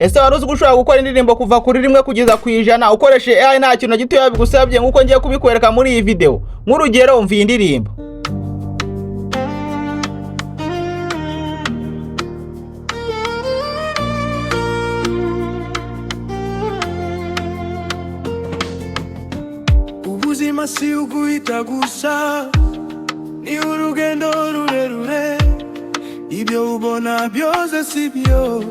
Ese wari uzi ko ushobora gukora indirimbo kuva kuri 1 kugeza ku 100 ukoresheje AI nta kintu na gitoya bigusabye, nk'uko ngiye kubikwereka muri iyi video? Nk'urugero, umva iyi ndirimbo. Ubuzima si uguhita gusa, ni urugendo rurerure. Ibyo ubona byose si byo,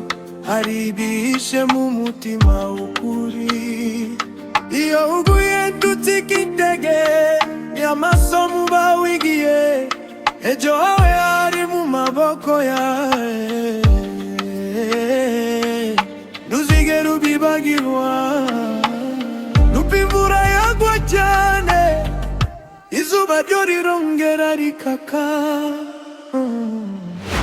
hari ibihishe mu mutima w'ukuri. Iyo uguye ntucike intege, ni amasomo uba wigiye. Ejo hawe hari mu maboko yawe, ntuzigere ubibagirwa. Nubwo imvura yagwa cyane, izuba ryo rirongera rikaka.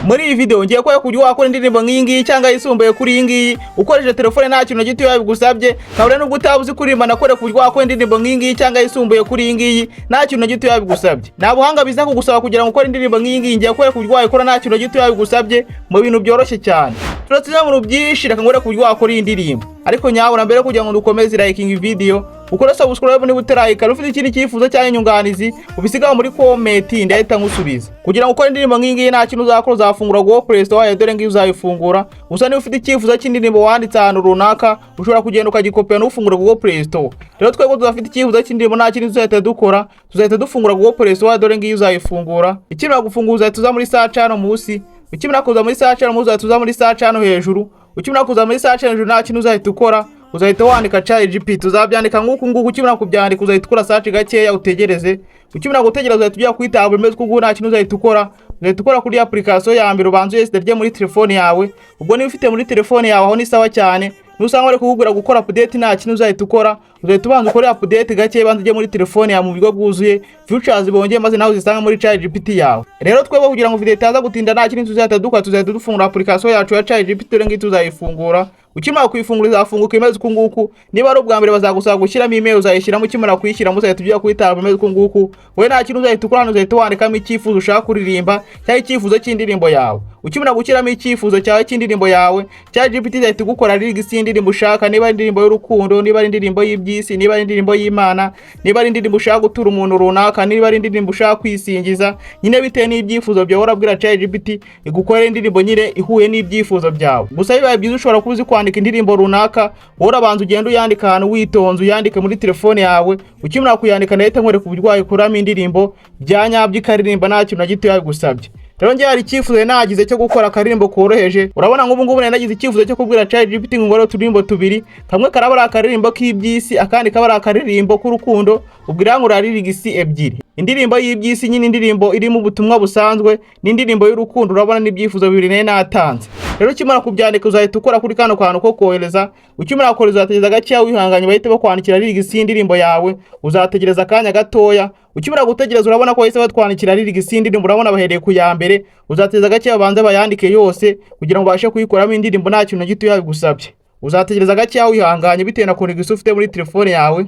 Muri iyi video ngiye kwereka uburyo wakora indirimbo nk'iyi ngiyi cyangwa yisumbuye kuri iyi ngiyi ukoresheje telefone nta kintu na gitoya bigusabye. Kabone nubwo utaba uzi kuririmba, nakwereka uburyo wakora indirimbo nk'iyi ngiyi cyangwa yisumbuye kuri iyi ngiyi nta kintu na gitoya bigusabye. Nta buhanga biza kugusaba kugira ngo ukore indirimbo nk'iyi ngiyi. Ngiye kwereka uburyo wayikora nta kintu na gitoya bigusabye, mu bintu byoroshye cyane. Turatsinze mu bintu byinshi, reka ngwereke uburyo wakora iyi ndirimbo. Ariko nyabura mbere kugira ngo dukomeze, liking video, ukore subscribe niba utarayikora. Ufite ikindi cyifuzo cyangwa inyunganizi, ubisigaho muri comment, ndahita nkusubiza. Kugira ngo ukore indirimbo nk'iyi ngiyi, nta kintu uzakora, uzafungura Google Play Store yawe. Dore ngiyi, uzayifungura. Gusa niba ufite icyifuzo cy'indirimbo wanditse ahantu runaka, ushobora kugenda ukagikopera ntufungure Google Play Store. Rero twebwe tudafite icyifuzo cy'indirimbo, nta kintu tuzahita dukora, tuzahita dufungura Google Play Store. Dore ngiyi, uzayifungura. Ikimara gufungura, uzahita uza muri search hano munsi. Ukimara kuza muri search hano munsi, uzahita uza muri search hano hejuru. Ukimara kuza muri search hano hejuru, nta kintu uzahita ukora, uzahita wandika ChatGPT. Uzabyandika nk'uku nguku. Ukimara kubyandika, uzahita ukora search gakeya, utegereze. Ukimara gutegereza, uzahita ujya kwitaba imeze uku nguku. Nta kintu uzahita ukora, uzahita ukora kuri application ya mbere, ubanza uyesite muri telefone yawe. Ubwo niba ufite muri telefone yawe, aho ni sawa cyane. Nusanga bari kukubwira gukora update, nta kintu uzahita ukora, uzahita ubanza ukore update gake, banza ujye muri telefone yawe mu buryo bwuzuye, features bongeye, maze nawe uzisanga muri ChatGPT yawe. Rero twebwe, kugira ngo video itaza gutinda, nta kintu tuzahita dukora, tuzahita dufungura application yacu ya ChatGPT. Dore ngiyi, tuzayifungura. Ukimara kuyifungura, izafunguka imeze uku nguku. Niba ari ubwa mbere, bazagusaba gushyiramo email, uzayishyiramo. Ukimara kuyishyiramo, uzahita ujya kuyitaba imeze uku nguku. Wowe nta kintu uzahita ukora hano, uzahita wandikamo icyifuzo ushaka kuririmba cyangwa icyifuzo cy'indirimbo yawe. Ukimara gushyiramo icyifuzo cyawe cy'indirimbo yawe, ChatGPT izahita igukora lyrics y'indirimbo ushaka, niba ari indirimbo y'urukundo, niba ari indirimbo y'iby'isi, niba ari indirimbo y'Imana, niba ari indirimbo ushaka gutura umuntu runaka, niba ari indirimbo ushaka kwisingiza. Nyine bitewe n'ibyifuzo byawe, urabwira ChatGPT igukorera indirimbo nyine ihuye n'ibyifuzo byawe. Gusa bibaye byiza, ushobora kuba uzi kwandika indirimbo runaka. Wowe urabanza ugenda uyandika ahantu witonze, uyandike muri telefone yawe. Ukimara kuyandika, ndahita nkwereka uburyo wayikuramo indirimbo bya nyabyo, ikaririmba nta kintu na gitoya bigusabye. Rero njye hari icyifuzo nagize cyo gukora akaririmbo koroheje. Urabona nk'ubu ngubu nari nagize icyifuzo cyo kubwira ChatGPT ngo ngore uturirimbo tubiri, kamwe karaba ari akaririmbo k'iby'isi, akandi kaba ari akaririmbo k'urukundo. Ubwo irankura lyrics ebyiri, indirimbo y'iby'isi nyine, indirimbo irimo ubutumwa busanzwe, n'indirimbo y'urukundo. Urabona n'ibyifuzo bibiri nari natanze. Rero ukimara kubyandika, uzahita ukora kuri kano kantu ko kohereza. Ukimara kohereza, uzategereza gakeya wihanganye, bahite bakwandikira lyrics y'indirimbo yawe. Uzategereza akanya gatoya. Ukimara gutegereza, urabona ko bahise batwandikira lyrics y'indirimbo. Urabona bahereye ku ya mbere. Uzategereza gakeya, babanze bayandike yose kugira ngo ubashe kuyikoramo indirimbo nta kintu na gitoya bigusabye. Uzategereza gakeya wihanganye, bitewe na connection ufite muri telefone yawe.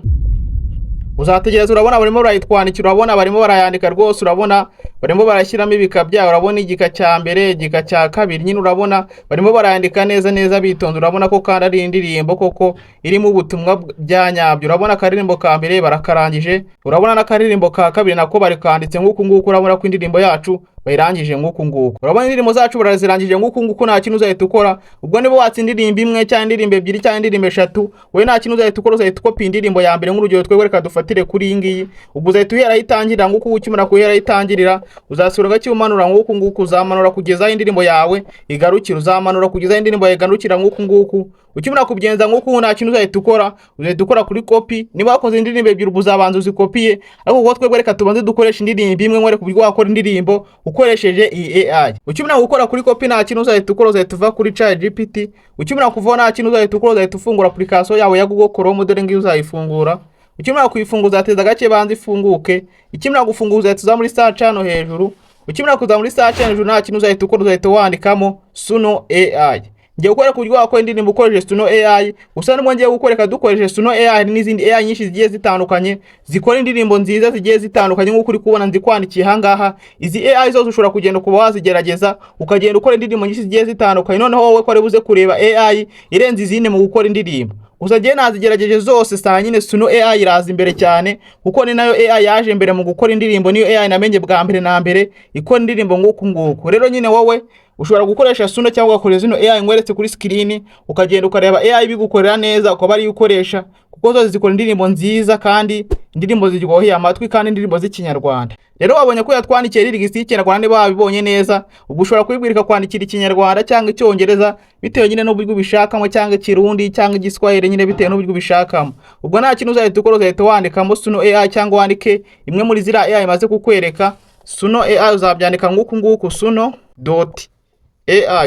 Uzategereza. Urabona barimo barayitwandikira, urabona barimo barayandika rwose, urabona barimo barashyiramo ibika byabo. Urabona igika cya mbere, igika cya kabiri, nyine urabona barimo barayandika neza neza bitonze. Urabona ko kandi ari indirimbo koko irimo ubutumwa bya nyabyo. Urabona akaririmbo ka mbere barakarangije, urabona n'akaririmbo ka kabiri nako barikanditse nk'uku nguku. Urabona ko indirimbo yacu bayirangije nk'uku nguku. Urabona indirimbo zacu barazirangije nk'uku nguku. Nta kintu uzahita ukora. Ubwo niba watse indirimbo imwe cyangwa indirimbo ebyiri cyangwa indirimbo eshatu, wowe nta kintu uzahita ukora, uzahita ukopa indirimbo ya mbere. Nk'urugero, twebwe reka dufatire kuri iyi ngiyi. Ubwo uzahita uhera aho itangirira nk'uku. Ukimara guhera aho itangirira, uzasura gake umanura nk'uku nguku, uzamanura kugeza aho indirimbo yawe igarukira. Uzamanura kugeza aho indirimbo yawe igarukira nk'uku nguku. Ukimara kubigenza nk'uku, nta kintu uzahita ukora, uzahita ukora kuri copy. Niba wakoze indirimbo ebyiri, ubu uzabanza uzikopiye. Ariko kuko twebwe reka tubanze dukoreshe indirimbo imwe, nkwereka uburyo wakora indirimbo ukoresheje iyi AI. Ukimara gukora kuri copy, nta kintu uzahita ukora, uzahita uva kuri ChatGPT. Ukimara kuvaho, nta kintu uzahita ukora, uzahita ufungura application yawe ya Google Chrome. Dore ngiyo, uzayifungura. Ukimara kuyifungura, uzateza gake banze ifunguke. Ikimara gufungura, uzahita uza muri search hano hejuru. Ukimara kuza muri search hano hejuru, nta kintu uzahita ukora, uzahita wandikamo Suno AI. Ngiye gukwereka uburyo wakora indirimbo ukoresheje Suno AI. Gusa nubwo ngiye gukwereka dukoresheje Suno AI, hari n'izindi AI nyinshi zigiye zitandukanye zikora indirimbo nziza zigiye zitandukanye, nk'uko uri kubona nzikwandikiye aha ngaha. Izi AI zose ushobora kugenda kuba wazigerageza, ukagenda ukora indirimbo nyinshi zigiye zitandukanye. Noneho wowe ko ari buze kureba AI irenze izindi mu gukora indirimbo. Gusa njyewe nazigerageje zose, saa nyine Suno AI iraza imbere cyane, kuko ni nayo AI yaje mbere mu gukora indirimbo, niyo AI namenye bwa mbere na mbere ikora indirimbo nguku nguku. Rero nyine wowe ushobora gukoresha Suno cyangwa ugakoresha zino AI nkweretse kuri screen, ukagenda ukareba AI bigukorera neza ukaba ariyo ukoresha, kuko zose zikora indirimbo nziza kandi indirimbo ziryoheye amatwi kandi indirimbo z'Ikinyarwanda. Rero wabonye ko yatwandikiye lyrics y'Ikinyarwanda, niba wabibonye neza. Ubwo ushobora kubibwira ikakwandikira Ikinyarwanda cyangwa Icyongereza, bitewe nyine n'uburyo ubishakamo, cyangwa Ikirundi cyangwa Igiswahili, nyine bitewe n'uburyo ubishakamo. Ubwo nta kintu uzahita ukora, uzahita wandikamo Suno AI cyangwa wandike imwe muri ziriya AI imaze kukwereka. Suno AI uzabyandika nguku nguku, suno.ai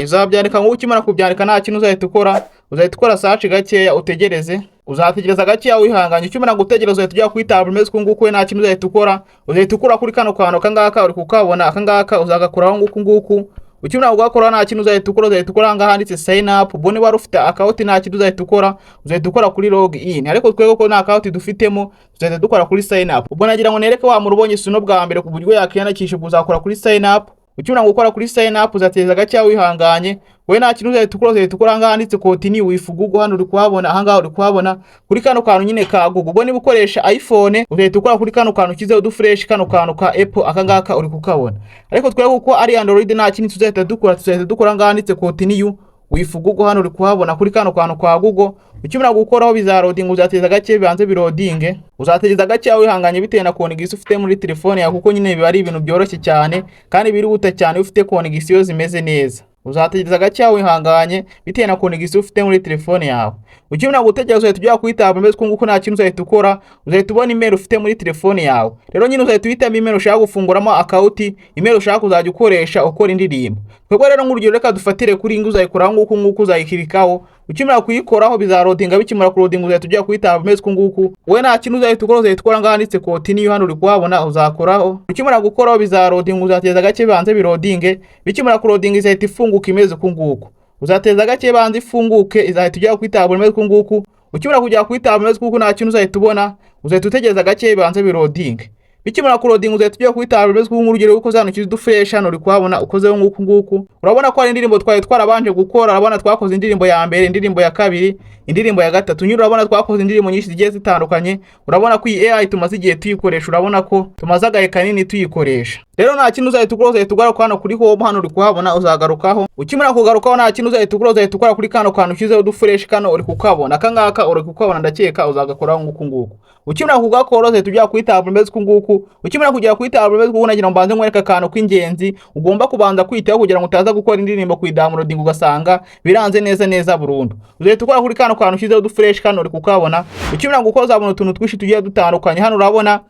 uzabyandika nguku. Ukimara kubyandika, nta kintu uzahita ukora, uzahita ukora search gakeya, utegereze. Uzategereza gakeya wihanganye. Ukimara gutegereza, uzahita ujya kuri tableau imeze uku nguku. We nta kintu uzahita ukora, uzahita ukora kuri kano kantu aka ngaka uri kukabona, aka ngaka uzagakoraho nguku nguku. Ukimara kugakora, nta kintu uzahita ukora, uzahita ukora aha ngaha handitse sign up. Ubwo niba wari ufite account, nta kintu uzahita ukora, uzahita ukora kuri log in. Ariko twebwe ko nta account dufitemo, tuzahita dukora kuri sign up. Ubwo nagira ngo nereke wa muntu ubonye Suno bwa mbere ku buryo yakwiyandikisha. Ubwo uzakora kuri sign up. Ukimara gukora kuri sign up, uzategereza gakeya wihanganye. Wowe nta kintu uzahita ukora, uzahita ukora ahangaha handitse continue with Google. Hano uri kuhabona, ahangaha uri kuhabona kuri kano kantu nyine ka Google. Ubwo niba ukoresha iPhone, uzahita ukora kuri kano kantu ukizeho uduflèche, kano kantu ka Apple, aka ngaka uri kukabona. Ariko twebwe kuko ari Android, nta kindi tuzahita dukora, tuzahita dukora ahangaha handitse continue with Google. Hano uri kuhabona kuri kano kantu ka Google. Ukimara gukoraho bizaloadinga, uzategereza gake bibanze biloadinge. Uzategereza gake wihanganye bitewe na connexion ufite muri telefone yawe, kuko nyine biba ari ibintu byoroshye cyane kandi birihuta cyane iyo ufite connexion zimeze neza. Uzategereza gake wihanganye bitewe na connexion ufite muri telefone yawe. Ukimara gutegereza, uzahita ujya kuri tab imeze uku nguku. Nta kintu uzahita ukora, uzahita ubona email ufite muri telefone yawe. Rero nyine uzahita uhitamo email ushaka gufunguramo account, email ushaka kuzajya ukoresha ukora indirimbo. Twebwe rero nk'urugero reka dufatire kuri iyi, uzayikoraho nguku nguku, uzayiclickaho. Ukimara kuyikoraho bizaloadinga. Bikimara kuloadinga, uzahita ujya kuri tab imeze uku nguku. Wowe nta kintu uzahita ukora, uzahita ukora ngaha handitse continue. Hano uri kuhabona, uzakoraho. Ukimara gukoraho bizaloadinga, uzategereza gake bibanze biloadinge. Bikimara kuloadinga, izahita ifunguka imeze uku nguku. Uzategereza gake banze ifunguke, izahita ujya kuri tab imeze uku nguku. Ukimara kujya kuri tab imeze uku nguku, nta kintu uzahita ubona, uzahita utegereza gake bibanze biloadinge. Bikimara kuloadinga, uzahita ujya kuri tab imeze uku nguku. Urugero ukoze hano ukize uduflèche, hano uri kuhabona, ukozeho nguku nguku, urabona ko hari indirimbo twari twarabanje gukora. Urabona twakoze indirimbo ya mbere, indirimbo ya kabiri, indirimbo ya gatatu. Nyine urabona twakoze indirimbo nyinshi zigiye zitandukanye. Urabona ko iyi AI tumaze igihe tuyikoresha, urabona ko tumaze agahe kanini tuyikoresha. Rero nta kintu uzahita ukora, uzahita ugaruka hano kuri home. Hano uri kuhabona, uzagarukaho. Ukimara kugarukaho, nta kintu uzahita ukora, uzahita ukora kuri kano kantu ushyizeho uduflèche. Kano uri kukabona, aka ngaka uri kukabona, ndakeka uzagakoraho nguku nguku. Ukimara kugakora, uzahita ujya kuri tableau imeze uku nguku. Ukimara kugera kuri tableau imeze uku nguku, nagira ngo mbanze nkwereke akantu k'ingenzi ugomba kubanza kwitaho kugira ngo utaza gukora indirimbo kuyidownloadinga ugasanga biranze neza neza burundu. Uzahita ukora kuri kano kantu ushyizeho uduflèche, kano uri kukabona. Ukimara gukora, uzabona utuntu twinshi tugiye dutandukanye. Hano urabona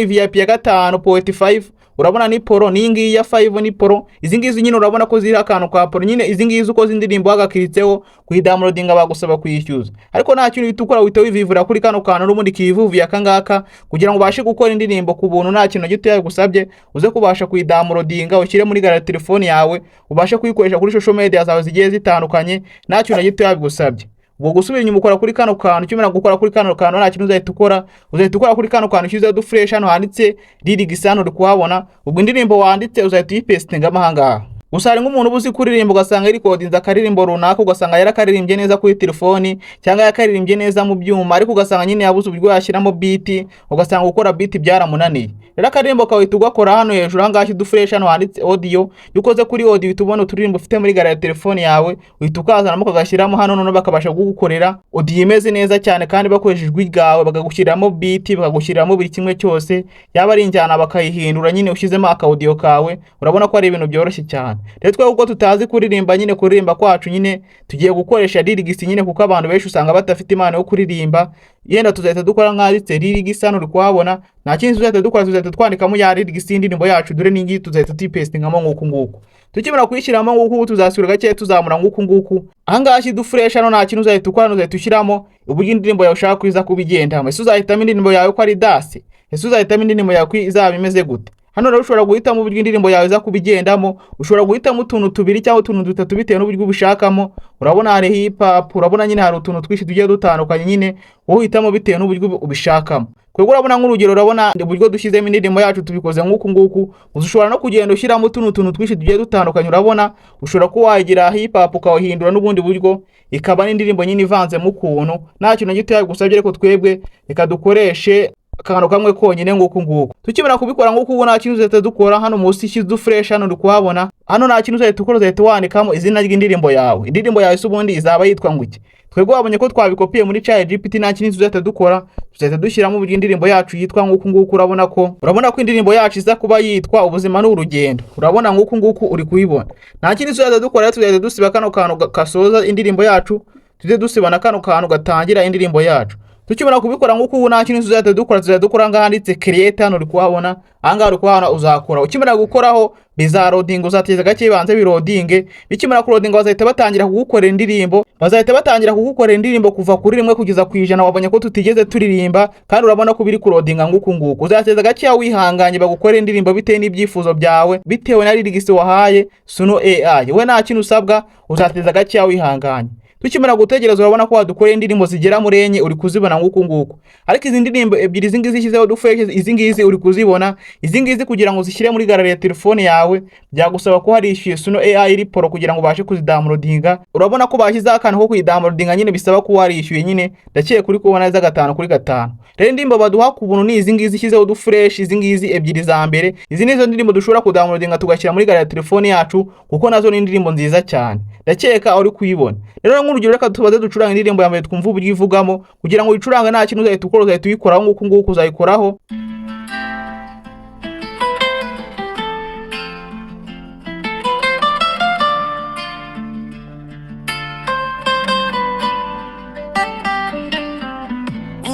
VIP ya 5.5, urabona ni pro, n'iyi ngiyi ya 5 ni pro. Izi ngizi nyine urabona ko ziriho akantu ka pro. Nyine izi ngizi ukoze indirimbo wagaclickitseho, kuyidownloadinga bagusaba kuyishyuza. Ariko nta kintu uhita ukora, uhita wivivura kuri kano kantu n'ubundi kivuvuye aka ngaka, kugira ngo ubashe gukora indirimbo ku buntu nta kintu na gito yagusabye, uze kubasha kuyidownloadinga ushyire muri gallery telefone yawe, ubashe kuyikoresha kuri social media zawe zigiye zitandukanye nta kintu na gito yabigusabye. Ubwo gusubira inyuma, ukora kuri kano kantu. Ukimara gukora kuri kano kantu, nta kintu uzahita ukora, uzahita ukora kuri kano kantu ushyizeho uduflèche. Hano handitse lyrics, hano uri kuhabona. Ubwo indirimbo wanditse uzahita uyipastingamo aha ngaha. Gusa hari nk'umuntu uba uzi kuririmba, ugasanga yirecordinze akaririmbo runaka, ugasanga yarakaririmbye neza kuri telefoni cyangwa yakaririmbye neza mu byuma, ariko ugasanga nyine yabuze uburyo yashyiramo beat, ugasanga gukora beat byaramunaniye. Rero akaririmbo kawe uhita ugakora hano hejuru aha ngaha uduflèche, hano handitse audio. Iyo ukoze kuri audio, uhita ubona uturirimbo ufite muri gallery ya telefoni yawe, uhita ukazanamo ukagashyiramo hano, noneho bakabasha kugukorera audio imeze neza cyane kandi bakoresheje ijwi ryawe, bakagushyiriramo beat, bakagushyiriramo buri kimwe cyose, yaba ari injyana bakayihindura, nyine ushyizemo aka audio kawe. Urabona ko ari ibintu byoroshye cyane. Rero twe kuko tutazi kuririmba, nyine kuririmba kwacu nyine tugiye gukoresha lyrics nyine, kuko abantu benshi usanga badafite impano yo kuririmba. Yenda tuzahita dukora nk'anditse lyrics, hano uri kuhabona. Nta kindi tuzahita dukora, tuzahita twandikamo ya lyrics y'indirimbo yacu. Dore n'ingiyi, tuzahita tuyipastingamo nguku nguku. Tukimara kuyishyiramo nguku, tuzasubira gake tuzamura nguku nguku. Ahangaha shyira uduflèche hano. Nta kintu uzahita ukora, uzahita ushyiramo uburyo indirimbo yawe ushaka ko iza kuba igendamo. Ese uzahitamo indirimbo yawe ko ari dance? Ese uzahitamo indirimbo yawe ko izaba imeze gute? Hano urabona ko ari dance. Hano rero ushobora guhitamo uburyo indirimbo yawe iza kubigendamo. Ushobora guhitamo utuntu tubiri cyangwa utuntu dutatu bitewe n'uburyo ubishakamo. Urabona hari hip hop, urabona nyine hari utuntu twinshi tugiye dutandukanye, nyine wowe uhitamo bitewe n'uburyo ubishakamo. Twebwe urabona nk'urugero, urabona uburyo dushyizemo indirimbo yacu, tubikoze nk'uku nguku. Gusa ushobora no kugenda ushyiramo utundi tuntu twinshi tugiye dutandukanye. Urabona ushobora kuba wayigira hip hop, ukawuhindura n'ubundi buryo, ikaba n'indirimbo nyine ivanzemo ukuntu, nta kintu na gito yagusabye. Ariko twebwe reka dukoreshe akantu kamwe konyine nguku nguku. Tukimara kubikora nguku ubu, nta kintu uzahita dukora. Hano munsi ishyize fresh, hano uri kuhabona, hano nta kintu uzahita ukora, uzahita wandikamo izina ry'indirimbo yawe. Indirimbo yawe se ubundi izaba yitwa ngo iki? Twebwe wabonye ko twabikopiye muri ChatGPT. Nta kintu tuzahita dukora, tuzahita dushyiramo uburyo indirimbo yacu yitwa nguku nguku. Urabona ko indirimbo yacu iza kuba yitwa "Ubuzima ni urugendo". Urabona nguku nguku uri kuyibona. Nta kindi tuzahita dukora, tuzahita dusiba kano kantu gasoza indirimbo yacu, tujye dusiba na kano kantu gatangira indirimbo yacu. Tukimara kubikora nk'uko ubu, nta kintu tuzahita dukora, tuzahita dukora ngaha handitse create. Hano uri kuhabona, aha ngaha uri kuhabona, uzakora. Ukimara gukoraho bizarodinga, uzategereza gake bibanze birodinge. Bikimara kurodinga bazahita batangira kugukorera indirimbo, bazahita batangira kugukorera indirimbo kuva kuri 1 kugeza ku 100. Wabonye ko tutigeze turirimba, kandi urabona ko biri kurodinga nguku nguku. Uzategereza gakeya wihanganye, bagukorera indirimbo bitewe n'ibyifuzo byawe, bitewe na lyrics wahaye Suno AI. We nta kintu usabwa, uzategereza gakeya wihanganye. Tukimara gutegereza, urabona ko wadukoreye indirimbo zigera muri enye, uri kuzibona nguku nguku. Ariko izi ndirimbo ebyiri, izi ngizi zishyizeho uduflèche, izi ngizi uri kuzibona, izi ngizi kugira ngo uzishyire muri gallery ya telefone yawe byagusaba ko warishyuye Suno AI iri pro kugira ngo ubashe kuzidownloadinga. Urabona ko bashyizeho akantu ko kuyidownloadinga, nyine bisaba ko warishyuye nyine. Ndakeka uri kubona neza gatanu kuri gatanu. Rero indirimbo baduha ku buntu ni izi ngizi ishyizeho uduflèche, izi ngizi ebyiri za mbere. Izi nizo ndirimbo dushobora kudownloadinga tugashyira muri gallery ya telefone yacu, kuko nazo ni indirimbo nziza cyane. Ndakeka uri kuyibona. Rero nk'urugero, reka tubaze ducuranga indirimbo ya mbere, twumve uburyo ivugamo. Kugira ngo uyicurange nta kintu uzahita ukora, uzahita uyikoraho nguku nguku, uzayikoraho.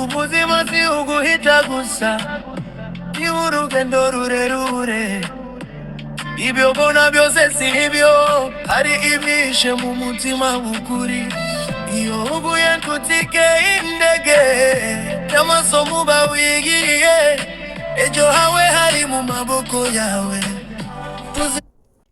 Ubuzima si uguhita gusa, ni urugendo rurerure. Ibyo mbona byose si ibyo, hari ibyihishe mu mutima w'ukuri. Iyo uguye ntutike indege y'amasomo uba wigiye, ejo hawe hari mu maboko yawe. Tuzi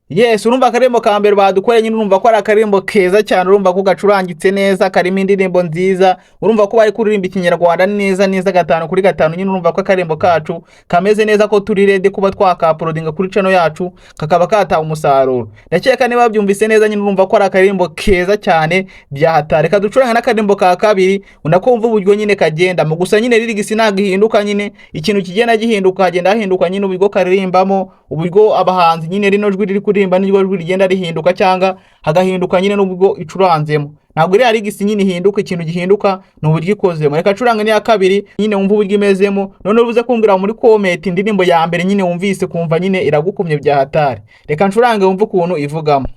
Yes, urumva akaririmbo ka mbere badukoreye nyine, urumva ko ari akaririmbo keza cyane, urumva ko gacurangitse neza, karimo indirimbo nziza, urumva ko bari kuririmba ikinyarwanda neza neza gatanu kuri gatanu nyine. Urumva ko akaririmbo kacu kameze neza, ko turi ready kuba twakauploadinga kuri channel yacu kakaba katanga umusaruro. Ndakeka niba babyumvise neza nyine, urumva ko ari akaririmbo keza cyane byahatari. Reka ducurange n'akaririmbo ka kabiri, unakumva uburyo nyine kagendamo. Gusa nyine lyrics ntabwo ihinduka nyine, ikintu kigenda gihinduka, hagenda hahinduka nyine uburyo karirimbamo, uburyo abahanzi nyine rino jwi riri kuririmba niryo jwi rigenda rihinduka, cyangwa hagahinduka nyine n'ubwo icuranzemo. Ntabwo iriya lyrics nyine ihinduka, ikintu gihinduka ni uburyo ikozemo. Reka curange n'iya kabiri nyine, wumve uburyo imezemo. Noneho uze kumbwira muri comment indirimbo ya mbere nyine wumvise kumva nyine iragukumye bya hatari. Reka ncurange wumve ukuntu ivugamo.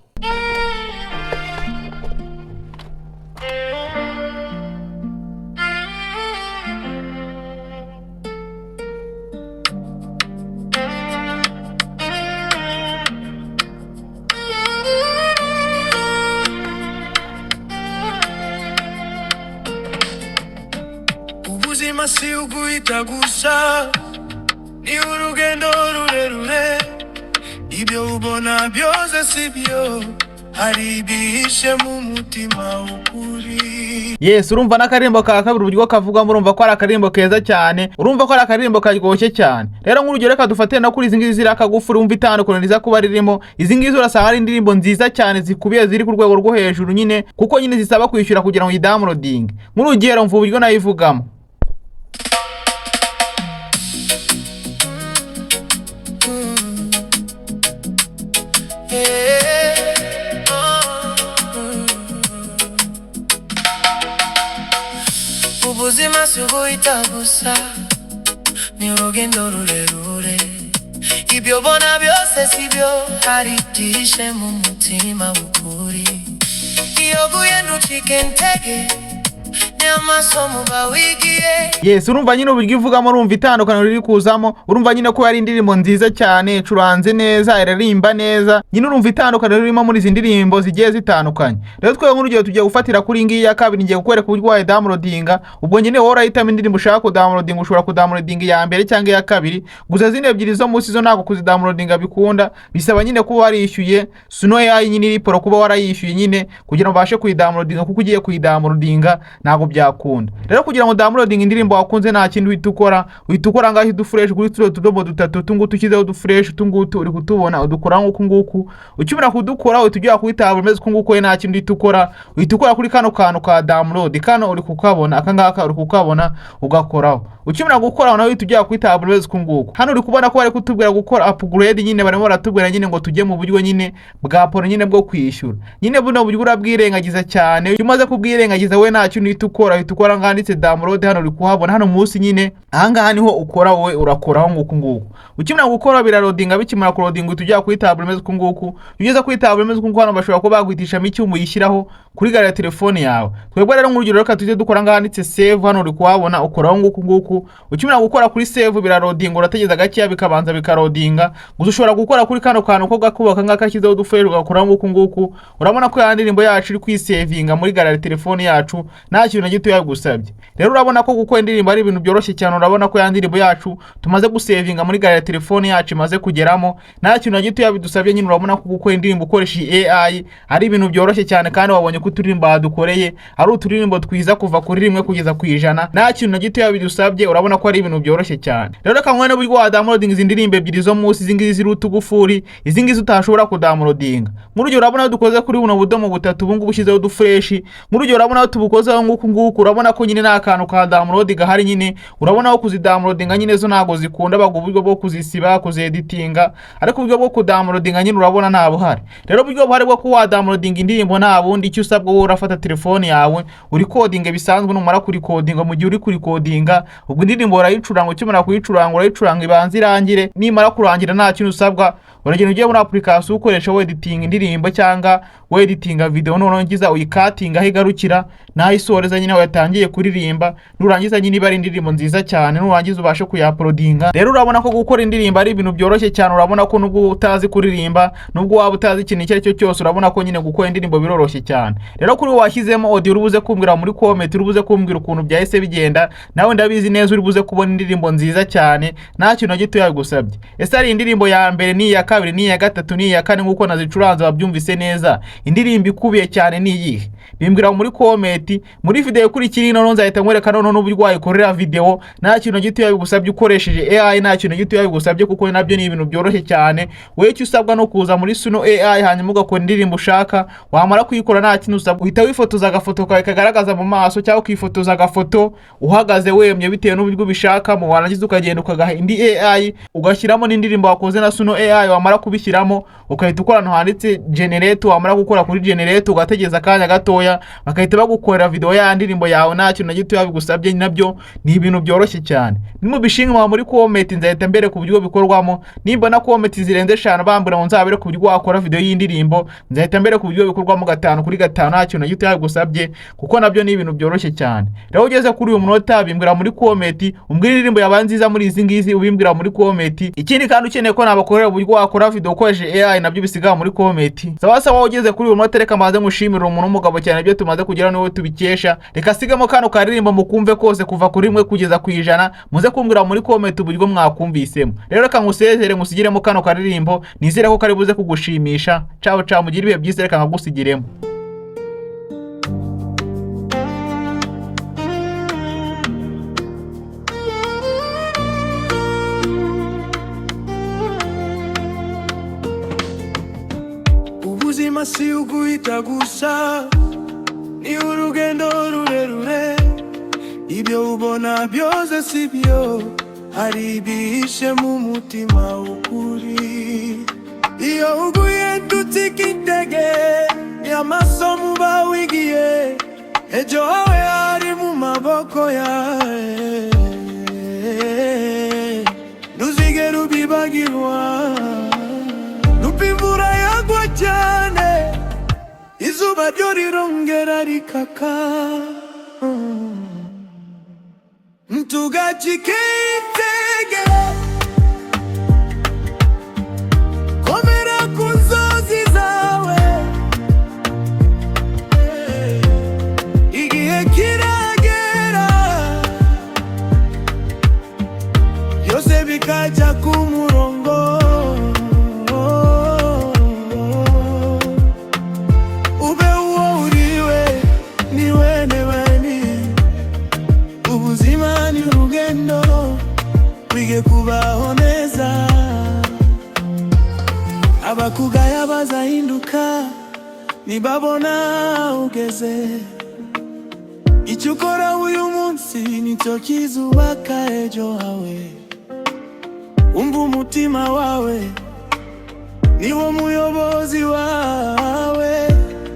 Ubuzima si uguhita gusa, ni urugendo rurerure. Ibyo ubona byose si byo, hari ibyihishe mu mutima w'ukuri. Yes, urumva n'akaririmbo ka kabiri uburyo kavugamo, urumva ko ari akaririmbo keza cyane, urumva ko ari akaririmbo karyoshye cyane. Rero nk'urugero, reka dufate no kuri izi ngizi ziri akagufi, urumva itandukanye riza kuba ririmo. Izi ngizi urasanga ari indirimbo nziza cyane zikubiye, ziri ku rwego rwo hejuru nyine, kuko nyine zisaba kwishyura kugira ngo uyidownloadinge. Nk'urugero, mva uburyo nayivugamo. Yeah. Ubuzima si uguhita gusa, ni urugendo rurerure. Ibyo ubona byose si byo, hari ibyihishe mu mutima w'ukuri. Iyo uguye ntucike intege. Ni amasomo bawigiye. Yes, urumva nyine uburyo ivugamo, urumva itandukaniro riri kuzamo. Urumva nyine ko ari indirimbo nziza cyane, icuranze neza, irarimba neza. Nyine urumva itandukaniro ririmo muri izi ndirimbo zigiye zitandukanye. Rero twebwe nk'urugero tugiye gufatira kuri iyi ngiyi ya kabiri. Ngiye kukwereka uburyo wayidownloadinga. Ubwo nyine wowe urahitamo indirimbo ushaka kudownloadinga. Ushobora kudownloadinga iya mbere cyangwa iya kabiri. Gusa zino ebyiri zo munsi zo ntabwo kuzidownloadinga bikunda, bisaba nyine kuba warishyuye Suno AI nyine iri pro, kuba warayishyuye nyine kugira ngo ubashe kuyidownloadinga, kuko ugiye kuyidownloadinga ntabwo byakunda. Rero kugira ngo downloading indirimbo wakunze, nta kindi uhita ukora, uhita ukora ngaho uduflèche kuri turiya tudomo dutatu utu ngutu. Ushyizeho uduflèche utu ngutu uri kutubona, udukora nk'uku nguku. Ukimara kudukora, uhita ujya kuri taburo umeze uku nguku. We nta kindi uhita ukora, uhita ukora kuri kano kantu ka download kano uri kukabona, aka ngaka uri kukabona, ugakoraho. Ukimara gukora nawe uhita ujya kuri taburo umeze uku nguku. Hano uri kubona ko bari kutubwira gukora upgrade. Nyine barimo baratubwira nyine ngo tujye mu buryo nyine bwa pro, nyine bwo kwishyura. Nyine buno buryo urabwirengagiza cyane. Iyo umaze kubwirengagiza, we nta kintu uhita ukora, uhita ukora nganditse download. Hano uri kuhabona, hano munsi nyine, ahangaha niho ukora. Wowe urakoraho nguku nguku. Ukimara gukora biraloadinga. Bikimara kuloadinga, uhita ujya kuri taburo imeze uku nguku. Iyo ugeze kuri taburo imeze uku nguku, hano bashobora kuba baguhitishamo icyuma uyishyiraho kuri gallery ya telefone yawe. Twebwe rero nk'urugero reka tujye dukora ngahanditse save. Hano uri kuhabona, ukoraho nguku nguku. Ukimara gukora kuri save biraloadinga, urategereza gakeya bikabanza bikaloadinga. Gusa ushobora gukora kuri kano kantu ko gakubaka ngaka kashyizeho uduflèche, ugakoraho nguku nguku. Urabona ko ya ndirimbo yacu iri kwisavinga muri gallery telefone yacu, nta kintu na gito yagusabye. Rero urabona ko gukora indirimbo ari ibintu byoroshye cyane. Urabona ko ya ndirimbo yacu tumaze gusavinga muri gallery telefone yacu imaze kugeramo, nta kintu na gito yabidusabye. Nyine urabona ko gukora indirimbo ukoresheje AI ari ibintu byoroshye cyane, kandi wabonye ko uturirimbo badukoreye ari uturirimbo twiza kuva kuri 1 kugeza ku 100, nta kintu na gito yabidusabye. Urabona ko ari ibintu byoroshye cyane. Rero reka nkwereke n'uburyo wadownloadinga izi ndirimbo ebyiri zo munsi, izi ngizi ziri utugufuri, izi ngizi utashobora kudownloadinga. Nk'urugero urabona ko dukoze kuri buno budomo butatu ubu ngubu ushyizeho uduflèche. Nk'urugero urabona ko tubukozeho nguku nguku. Urabona ko nyine nta kantu ka download gahari. Nyine urabona ko kuzidownloadinga nyine zo ntabwo zikunda. Baguha uburyo bwo kuzisiba, kuzieditinga, ariko uburyo bwo kudownloadinga nyine urabona nta buhari. Rero uburyo buhari bwo kuba wadownloadinga indirimbo nta bundi. Icyo usabwa wowe, urafata telefone yawe urecordinga bisanzwe. Numara kurecordinga, mu gihe uri kurecordinga, ubwo indirimbo urayicuranga. Ukimara kuyicuranga, urayicuranga ibanza irangire. Nimara kurangira, nta kintu usabwa, uragenda ugiye muri application ukoresha weditinga indirimbo cyangwa weditinga video, noneho ngiza uyicuttinga aho igarukira n'aho isoreza nyine aho yatangiye kuririmba. Nurangiza nyine, iba ari indirimbo nziza cyane, nurangiza ubashe kuyauploadinga. Rero urabona ko gukora indirimbo ari ibintu byoroshye cyane. Urabona ko nubwo utazi kuririmba, nubwo waba utazi ikintu icyo ari cyo cyose, urabona ko nyine gukora indirimbo biroroshye cyane. Rero kuri wowe washyizemo audio, uri buze kumbwira muri comment, uri buze kumbwira ukuntu byahise bigenda. Nawe ndabizi neza uri buze kubona indirimbo nziza cyane, nta kintu na gito yagusabye. Ese ari indirimbo ya mbere, ni iya kabiri, ni iya gatatu, ni iya kane, nk'uko nazicuranze wabyumvise neza, indirimbo ikubiye cyane ni iyihe? Bimbwira muri comment. Muri video ikurikira ino nzahita nkwereka noneho n'uburyo wayikorera video nta kintu na gito yabigusabye, ukoresheje AI, nta kintu na gito yabigusabye, kuko nabyo ni ibintu byoroshye cyane. Wowe icyo usabwa no kuza muri Suno AI, hanyuma ugakora indirimbo ushaka. Wamara kuyikora, nta kintu usabwa, uhita wifotoza agafoto kawe kagaragaza mu maso, cyangwa ukifotoza agafoto uhagaze wemye, bitewe n'uburyo ubishakamo. Warangiza ukagenda ukagaha indi AI, ugashyiramo n'indirimbo wakoze na Suno AI. Wamara kubishyiramo, ugahita ukora ahantu handitse generate. Wamara gukora kuri generate, ugategereza akanya gatoya, bagahita bagukorera video ya ndirimbo yawe, nta kintu na gito yabigusabye. Nabyo ni ibintu byoroshye cyane. Nimubishinga muri comment, nzahita mbere ku buryo bikorwamo. Nimbona comment zirenze 5 bambura ngo nzabere ku buryo wakora video y'indirimbo, nzahita mbere ku buryo bikorwamo 5 kuri 5, nta kintu na gito yabigusabye, kuko nabyo ni ibintu byoroshye cyane. Rero ugeze kuri uyu munota, bimbwira muri comment, umbwira indirimbo yabaye nziza muri izi ngizi, ubimbwira muri comment. Ikindi kandi, ukeneye ko nabakorera uburyo wakora video ukoresheje AI, nabyo bisigaye muri comment. Sawa sawa, ugeze kuri uyu munota, reka mbanze ngushimire umuntu w'umugabo cyane. Ibyo tumaze kugeraho niwe tubikesha. Reka sigamo kano karirimbo mukumve kose kuva kuri 1 kugeza ku 100, muze kumbwira muri comment uburyo mwakumvisemo. Rero reka ngusezere, ngusigiremo kano karirimbo, nizere ko kari buze kugushimisha. Ciao ciao, mugire ibihe byiza. Reka nkagusigiremo. Ubuzima si uguhita gusa, ni urugendo rurerure. Ibyo ubona byose si byo, hari ibihishe mu mutima w'ukuri. Iyo uguye ntucike intege, ni amasomo uba wigiye. Ejo hawe hari mu maboko yawe, ntuzigere ubibagirwa. Nubwo imvura yagwa cyane, izuba ryo rirongera rikaka. Ntugacike intege, komera ku nzozi zawe. Igihe kiragera, byose bikajya ku murongo. Ube uwo uriwe, ni wene weni. Ubuzima ni urugendo, wige kubaho neza. Abakugaya bazahinduka nibabona ugeze. Icyo ukora uyu munsi nicyo kizubaka ejo hawe. Umva umutima wawe, niwo muyobozi wawe.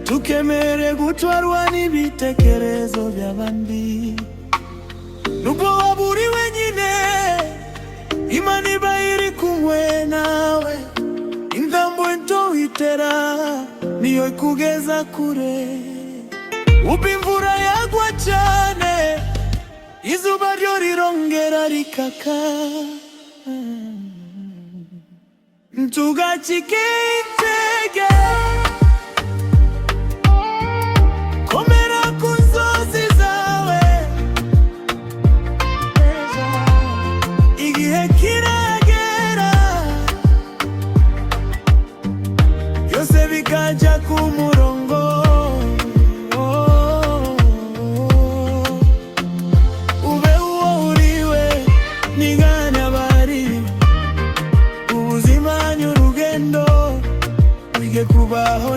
Tukemere gutwarwa n'ibitekerezo by'abandi. Nubwo waba uri wenyine, Imana iba iri kumwe nawe. Intambwe nto itera niyo ikugeza kure. Ubwo imvura yagwa cyane, izuba ryo rirongera rikaka. Ntugacike intege, komera ku nzozi zawe. Igihe kiragera, byose bikajya ku murongo. Ube uwo uriwe, nigane abari. Ubuzima ni urugendo, wige kubaho.